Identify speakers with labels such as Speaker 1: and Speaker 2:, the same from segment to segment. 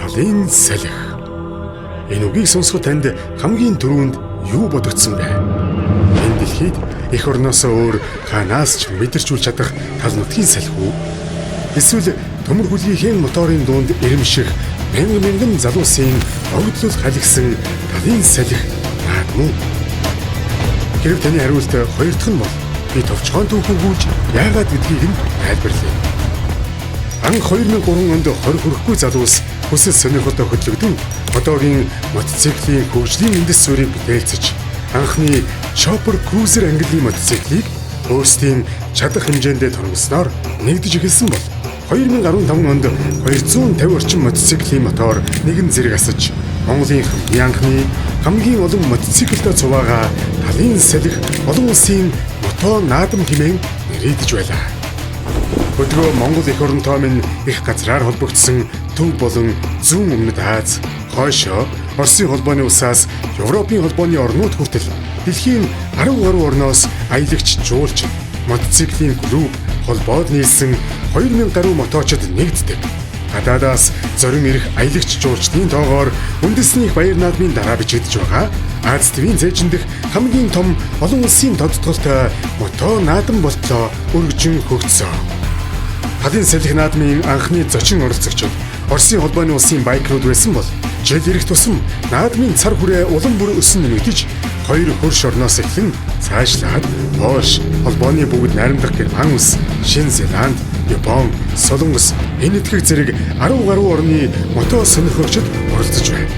Speaker 1: Талын салхи. Энэ үгийг сонсоход танд хамгийн түрүүнд юу бодогдсон бэ? Энэ дэлхийд эх орноосоо өөр хаанаас ч мэдэрчүүлж чадах тал нутгийн салхи үү? Эсвэл төмөр хүлгийнхээ моторын дунд ирэмших мянган мянган залуусын огдлол халигсан талын салхи наадам уу? Хэрв таны хариулт хоёр дахь нь бол би товчхон түүхэн гүйж яагаад гэдгийг нь тайлбарлая. Анх 2003 онд 20 хүрэхгүй залуус хүсэл сонирхолтой хөдлөгдөн одоогийн мотоциклийн хөгжлийн үндэс суурийг бүтээлцэж анхны Chopper Cruiser ангиллын мотоциклийг өөрсдийн чадах хэмжээндээ торгосноор нэгдэж эхэлсэн бол 2015 онд 250 орчим мотоциклийн мотор нэгэн зэрэг асаж Монголын хамгийн анхны хамгийн олон мотоциклтой цуваага талын салхи олон улсын мото наадам хэмээн нэрийдэж байлаа. Өдгөө Монгол эх оронтой минь их газраар холбогдсон төв болон зүүн өмнөд Ази, хойшоо Оросын холбооны улсаас Европын холбооны орнууд хүртэл дэлхийн 10 гаруй орноос аялагч, жуулч, мотоциклийн клуб холбоод нийлсэн 2000 гаруй мотоочид нэгддэг. Гадаадаас зорин ирэх аялагч жуулчдын тоогоор үндэсний их баяр наадмын дараа бичигдэж байгаа Ази тивийн цээжин дэх хамгийн том олон улсын тодтголтой мото наадам болтлоо өргөжин хөгжсөн. Талын салхи наадмын анхны зочин оролцогчид Оросын холбооны улсын biker ууд байсан бол жил ирэх тусам наадмын цар хүрээ улам бүр өсөн нэмэгдэж хоёр хөрш орноос эхлэн цаашлаад Польш, холбооны бүгд найрамдах Герман улс, Шинэ Зеланд, Япон, Солонгос, Энэтхэг зэрэг 10 гаруй орны мото сонирхогчид оролцож байна.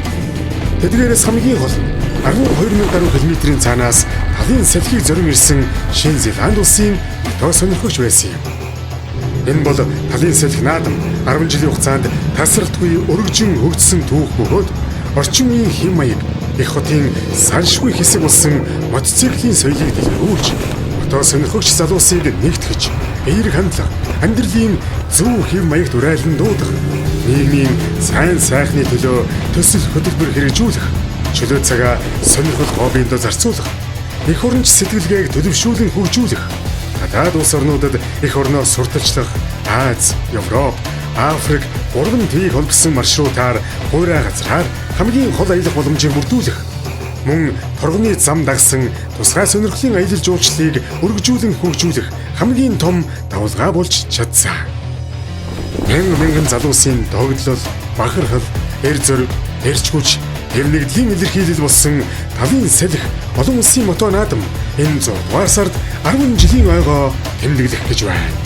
Speaker 1: Тэдгээрээс хамгийн гол нь 12 мянга гаруй километрийн цаанаас талын салхийг зорин ирсэн Шинэ Зеланд улсын мото сонирхогч байсан юм. Энэ бол талын салхи наадам 10 жилийн хугацаанд тасралтгүй өргөжин хөгжсөн түүх бөгөөд орчин үеийн хэв маяг эх хотын саншгүй хэсэг болсон мотоциклийн соёлыг дэлгэрүүлж мото сонирхогч залуусыг нэгтгэж эерэг хандлага, амьдралын зөв хэв маягт урайлан дуудах, нийгмийн сайн сайхны төлөө төсөл хөтөлбөр хэрэгжүүлэх, чөлөө цагаа сонирхол хоббинд зарцуулах, эх оронч сэтгэлгээг төлөвшүүлэн хөгжүүлэх, гадаад улс орнуудад эх орноо сурталчлах, Ази, Европ, Африк гурван тивийг холбосон маршрутаар хуурай газраар хамгийн хол аялах боломжийг бүрдүүлэх, мөн торгоны зам дагсан тусгай сонирхлын аялал жуулчлалыг өргөжүүлэн хөгжүүлэх хамгийн том давалгаа болж чадсан. Мянган мянган залуусын догдлол, бахархал, эр зориг, эрч хүч, хэв нэгдлийн илэрхийлэл болсон талын салхи олон улсын мото наадам энэ 6 дугаар сард 10 жилийн ойгоо тэмдэглэх гэж байна.